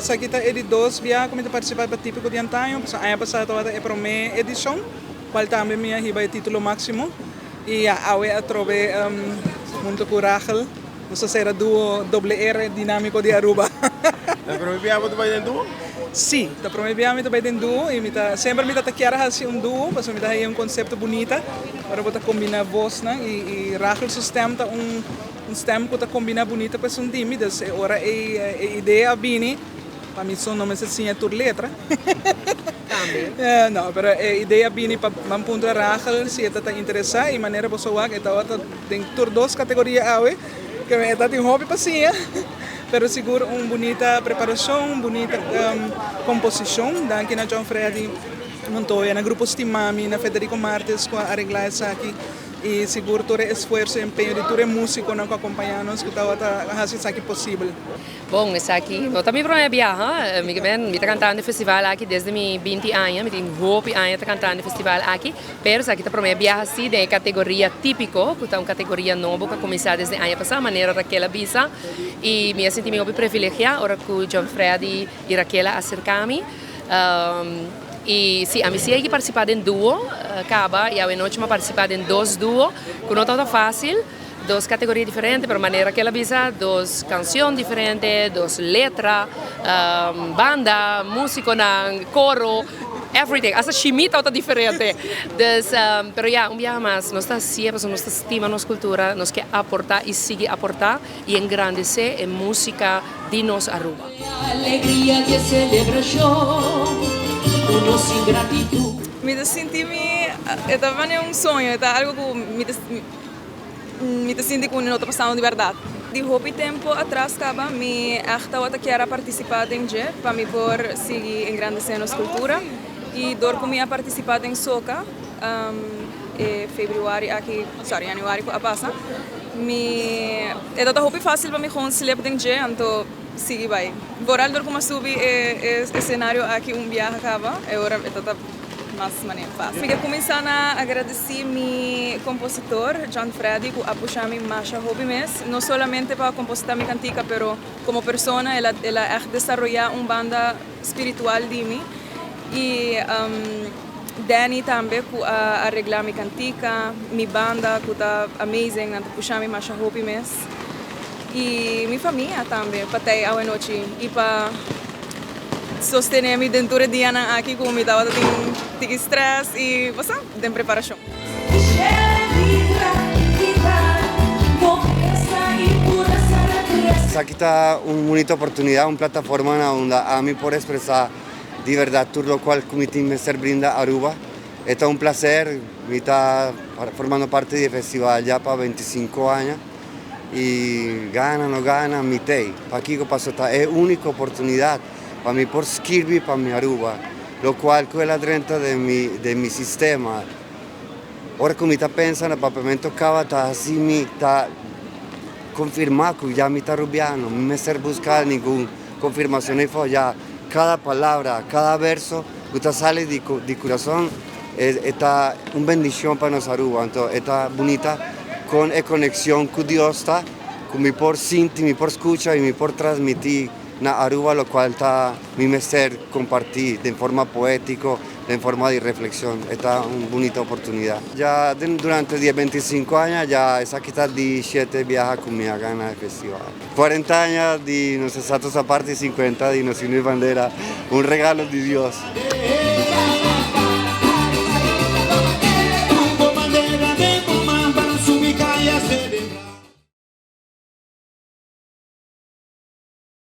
Esaki ta e di dos biaha ku mi ta partisipá pa Típiko di Antaño, pasobra aña pasá tabata e promé edishon, kual tambe mi a hiba e título máksimo. I ya awe atrobe huntu ku Rachel nos ta sera duo Doble R Dinámiko di Aruba. Ta promé biaha bo ta bai den duo? Sí, ta promé biaha mi ta bai den duo i mi ta semper mi ta ta kier hasi un duo pasobra mi ta haña un konsepto bunita ora bo ta kombiná bosnan i Rachel su stèm ta un Un stem cu ta combina bunita cu esun di mi, dus e ora ey e idea a bini, pa mi so no mester siña tur letra. Tambe. No, pero e idea a bini pa ban puntra Rachel si e ta ta interesa y manera boso wak e tabata den tur dos categoria awe, ke e ta tin hopi pa siña, pero sigur un bunita preparacion, un bunita composicion. Danki na John Freddy Montoya, na Grupo Stimami, na Federico Martes cu a aregla esaki. I sigur tur e esfuerso i empeño di tur e músikonan ku a kompañá nos ku tabata hasi esaki posibel. Bon, esaki no ta mi promé biaha. Mi ke men, mi ta kantando e festival aki desde mi binti aña. Mi tin hopi aña ta kantando e festival aki. Pero esaki ta promé biaha si den e kategoria típiko, ku ta un kategoria nobo ku a kuminsá desde aña pasá, manera Raquel a bisa. I mi a sinti mi hopi privilegiá ora ku John Freddy i Raquel a aserká mi. Y si, ami si a yegi participa den duo caba y awenochi mi a participa den dos duo cu no tabata facil, dos categoria diferente pero manera cu el a bisa dos cancion diferente, dos letra, banda, musiconan, coro, everything, hasta shimi tabata diferente. Dus, pero ya, un biaha mas nos ta haci'e pasobra nos ta stima nos cultura, nos ke aporta y sigui aporta y engrandece e musica di nos Aruba. Mi ta sinti mi e ta manera un soño, e ta algo ku mi ta mi ta sinti ku no ta pasando di bèrdat. Di hopi tempu atras kaba mi ègt tabata kier a partisipá den dje pa mi por sigui engrandesé nos kultura i dor ku mi a partisipá den soka e febrüari aki, sorry yanüari ku a pasa, mi e tabata hopi fásil pa mi gewoon slip den dje anto sigui bai. Vooral dor ku mi a subi e escenario aki un biaha kaba e ora e tabata mas manera fásil. Mi ke kuminsá na agradesí mi kompositor John Freddy ku a pusha mi masha hopi mes, no solamente pa kompositá mi kantika pero komo persona el a el a ègt desaroyá un banda spiritual di mi i Danny tambe ku a areglá mi kantika, mi banda ku ta amazing, nan ta pusha mi masha hopi mes i mi famia tambe pa tei awenochi i pa sostené mi den tur e dianan aki ku mi tabata tin tiki stress i bo sa den preparashon. Esaki ta un bunita oportunidad, un plataforma na unda ami por expresa Di berdad tur locual cu mi tin mester brinda Aruba. E ta un placer, mi ta formando parti di e festival ya pa 25 aña y gana no gana mi t'ey. Pakico? Paso ta e unico oportunidad pa mi por skirbi pa mi Aruba, locual cu el a drenta den mi den mi sistema. Ora cu mi ta pensa na Papiamento caba ta haci mi ta confirma cu ya mi ta Arubiano, mi mester busca ningun confirmacion eyfo ya. Cada palabra, cada verso cu ta sali di di curason e ta un bendicion pa nos Aruba. Anto e ta bunita con e conexion cu Dios ta, cu mi por sinti, mi por scucha y mi por transmiti na Aruba locual ta mi mester comparti den forma poetico, den forma di reflexion. E ta un bunita oportunidad. Ya den durante di e 25 aña ya esaki ta di shete biaha cu mi a gana e festival. 40 aña di nos estatus aparte y 50 di nos himno y bandera, un regalo di Dios.